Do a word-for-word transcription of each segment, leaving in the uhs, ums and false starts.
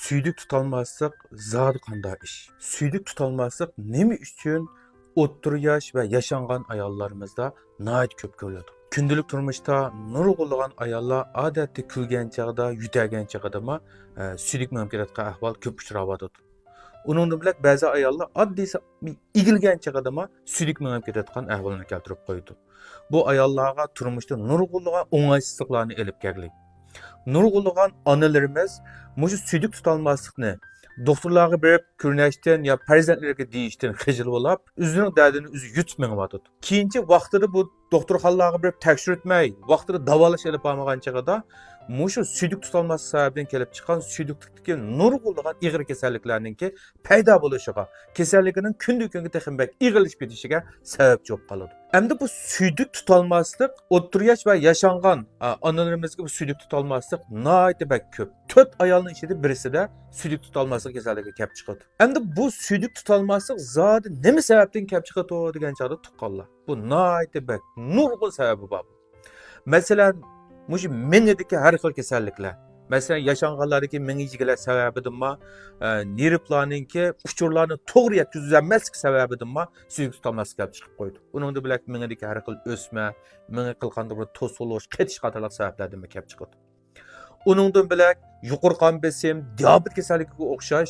سۈيدۈك تۇتالماسلىق زادى قانداق ئىش؟ سۈيدۈك تۇتالماسلىق نېمە ئۈچۈن ئوتتۇرا ياش ۋە ياشانغان ئاياللىرىمىزدا ناھايىتى كۆپ كۆرۈلىدۇ؟ كۈندىلىك تۇرمۇشتا نۇرغۇنلىغان ئاياللار ئادەتتە كۈلگەن چېغىدا، يۆتەلگەن چېغىدىمۇ، ئە، سۈيدۈك مېڭىپ كېتىدىغان ئەھۋال كۆپ ئۇچراۋاتىدۇ. ئۇنىڭدىن بۆلەك بەزى ئاياللار ئاددىيسى ئېگىلگەن چېغىدىمۇ سۈيدۈك مېڭىپ كېتىدىغان ئەھۋالنى كەلتۈرۈپ قويىدۇ. بۇ ئاياللارغا تۇرمۇشتا نۇرغۇنلىغان ئوڭايسىزلىقلارنى ئېلىپ كەلگەن. نۇرغۇنلىغان ئانىلىرىمىز مۇشۇ سۈيدۈك تۇتالماسلىقنى دوختۇرلارغا بېرىپ كۆرۈنۈشتىن يا پەرزەنتلىرىگە دېيىشتىن خىجىل بولاپ، ئۆزىنىڭ دەردىنى ئۆزى يۇتۇپ مېڭىۋاتىدۇ. كېيىنچە ۋاقتىدا بۇ دوختۇرخانىلارغا بېرىپ تەكشۈرتمەي، ۋاقتىدا داۋالاش ئېلىپ بارمىغان چېغىدا مۇشۇ سۈيدۈك تۇتالماسلىق سەۋەبىدىن كېلىپ چىققان سۈيدۈكلۈكتىكى نۇرغۇنلىغان ئېغىر كېسەللىكلەرنىڭكى پەيدا بولۇشىغا، كېسەللىكىنىڭ كۈندىن-كۈنگە تېخىمۇ بەك ئېغىرلىشىپ كېتىشىگە سەۋەبچى بولۇپ قالىدۇ. ئەمدى بۇ سۈيدۈك تۇتالماسلىق، ئوتتۇرا ياش ۋە ياشانغان، ئا، ئانىلىرىمىزگە بۇ سۈيدۈك تۇتالماسلىق ناھايىتى بەك كۆپ. تۆت ئايالنىڭ ئىچىدە بىرسىدە سۈيدۈك تۇتالماسلىق كېسەللىكى كەپ چىقىدۇ. ئەمدى بۇ سۈيدۈك تۇتالماسلىق زادى نېمە سەۋەبتىن كەپ چىقىدۇ دېگەن چاغدا تۇغقانلار، بۇ ناھايىتى بەك نۇرغۇن سەۋەبى بار. مەسىلەن، مۇشۇ مېڭىدىكى ھەر خىل كېسەللىكلەر. مەسىلەن، ياشانغانلاردىكى مېڭە يېگىلەر سەۋەبىدىنمۇ، ئە، نېرۋىلارنىڭكى ئۇچۇرلارنى توغرا يەتكۈزەلمەسلىك سەۋەبىدىنمۇ سۈيدۈك تۇتالماسلىق كەپ چىقىپ قويىدۇ. ئۇنىڭدىن بۆلەك مېڭىدىكى ھەر خىل ئۆسمە، مېڭە قىلقاندا بىر توسۇلۇش، قېتىش قاتارلىق سەۋەبلەردىنمۇ كەپ چىقىدۇ. ئۇنىڭدىن بۆلەك يۇقىرى قان بېسىم، دىيابېت كېسەللىكىگە ئوخشاش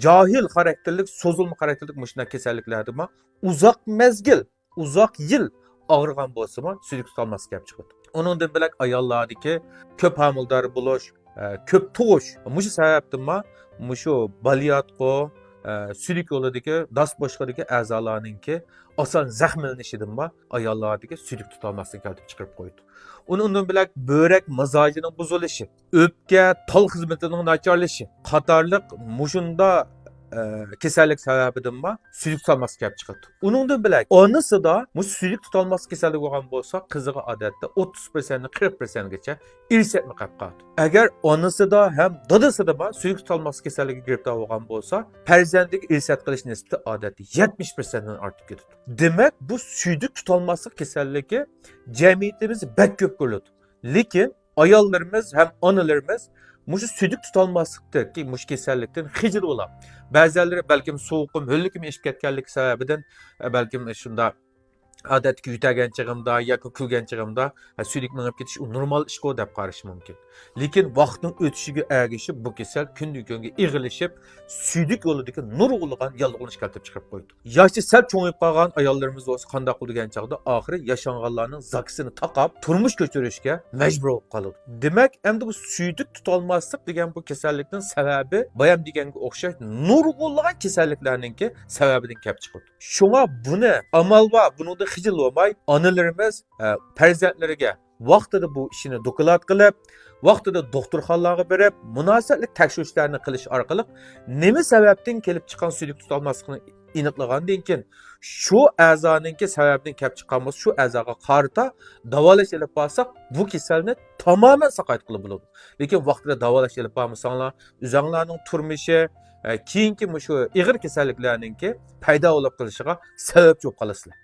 جاھىل خاراكتېرلىك، سوزۇلما خاراكتېرلىك مۇشۇنداق كېسەللىكلەردىمۇ ئۇزاق مەزگىل، ئۇزاق يىل ئاغرىغان بولسىمۇ، سۈيدۈك تۇتالماسلىق كەپ چىقىدۇ. ئۇنىڭدىن بۆلەك ئاياللاردىكى كۆپ ھامىلىدار بولۇش، ئە، كۆپ تۇغۇش. مۇشۇ سەۋەبتىنمۇ مۇشۇ بالىياتقۇ، ئە، سۈيدۈك يولىدىكى داس بوشلۇقىدىكى ئەزالارنىڭكى ئاسان زەخىملىنىشىدىنمۇ ئاياللاردىكى سۈيدۈك تۇتالماسلىقنى كەلتۈرۈپ چىقىرىپ قويىدۇ. ئۇنىڭدىن بۆلەك بۆرەك مىزاجىنىڭ بۇزۇلۇشى، ئۆپكە، تال خىزمىتىنىڭ ناچارلىشىشى قاتارلىق مۇشۇنداق، ئە، كېسەللىك سەۋەبىدىنمۇ سۈيدۈك تۇتالماسلىق كەپ چىقىدۇ. ئۇنىڭدىن بۆلەك ئانىسىدا مۇشۇ سۈيدۈك تۇتالماسلىق كېسەللىكى بولغان بولسا، قىزىغا ئادەتتە ئوتتۇز پىرسەنتتىن قىرىق پىرسەنتكىچە ئىرسىيەتمۇ قېلىپ قالىدۇ. ئەگەر ئانىسىدا ھەم دادىسىدىمۇ سۈيدۈك تۇتالماسلىق كېسەللىكىگە گىرىپتار بولغان بولسا، پەرزەنتىگە ئىرسىيەت قىلىش نىسبىتى ئادەتتە يەتمىش پىرسەنتتىن ئارتىپ كېتىدۇ. دېمەك، بۇ سۈيدۈك تۇتالماسلىق كېسەللىكى جەمئىيىتىمىزدە بەك كۆپ كۆرۈلىدۇ. لېكىن ئاياللىرىمىز ھەم ئانىلىرىمىز مۇشۇ سۈيدۈك تۇتالماسلىقتىكى مۇشۇ كېسەللىكتىن خىجىل بولا. بەزەنلىرى بەلكىم سوغۇقۇم، ھۆللۈكۈم ئېشىپ كەتكەنلىكى سەۋەبىدىن، بەلكىم شۇنداق ئادەتتىكى يۆتەلگەن چېغىمدا ياكى كۈلگەن چېغىمدا، ھە، سۈيدۈك مېڭىپ كېتىش ئۇ نورمال ئىشقۇ دەپ قارىشى مۇمكىن. لېكىن ۋاقىتنىڭ ئۆتۈشىگە ئەگىشىپ بۇ كېسەل كۈندىن كۈنگە ئېغىرلىشىپ، سۈيدۈك يولىدىكى نۇرغۇنلىغان ياللۇغلىنىش كەلتۈرۈپ چىقىرىپ قويىدۇ. ياشى سەل چوڭىيىپ قالغان ئاياللىرىمىز بولسا قانداق قىلىدۇ دېگەن چاغدا ئاخىرى ياشانغانلارنىڭ زاكىسىنى تاقاپ تۇرمۇش كۆچۈرۈشكە مەجبۇر بولۇپ قالىدۇ. دېمەك، ئەمدى بۇ سۈيدۈك تۇتالماسلىق دېگەن بۇ كېسەللىكنىڭ سەۋەبى بايام دېگەنگە ئوخشاش نۇرغۇنلىغان كېسەللىكلەرنىڭكى سەۋەبىدىن كەپ چىقىدۇ. شۇڭا بۇنى ئامال بار، بۇنىڭدىن خىجىل بولماي، ئانىلىرىمىز، ئە، پەرزەنتلىرىگە ۋاقتىدا بۇ ئىشنى دوكلات قىلىپ، ۋاقتىدا دوختۇرخانىلارغا بېرىپ، مۇناسىۋەتلىك تەكشۈرۈشلەرنى قىلىش ئارقىلىق، نېمە سەۋەبتىن كېلىپ چىققان سۈيدۈك تۇتالماسلىقنى ئېنىقلىغاندىن كېيىن، شۇ ئەزانىڭكى سەۋەبىدىن كېلىپ چىققان بولسا، شۇ ئەزاغا قارىتا داۋالاش ئېلىپ بارساق، بۇ كېسەلنى تامامەن ساقايتقىلى بولىدۇ. لېكىن ۋاقتىدا داۋالاش ئېلىپ بارمىساڭلار، ئۆزۈڭلارنىڭ تۇرمۇشى، ئە، كېيىنكى مۇشۇ ئېغىر كېسەللىكلەرنىڭكى پەيدا بولۇپ قېلىشىغا سەۋەبچى بولۇپ قالىسىلەر.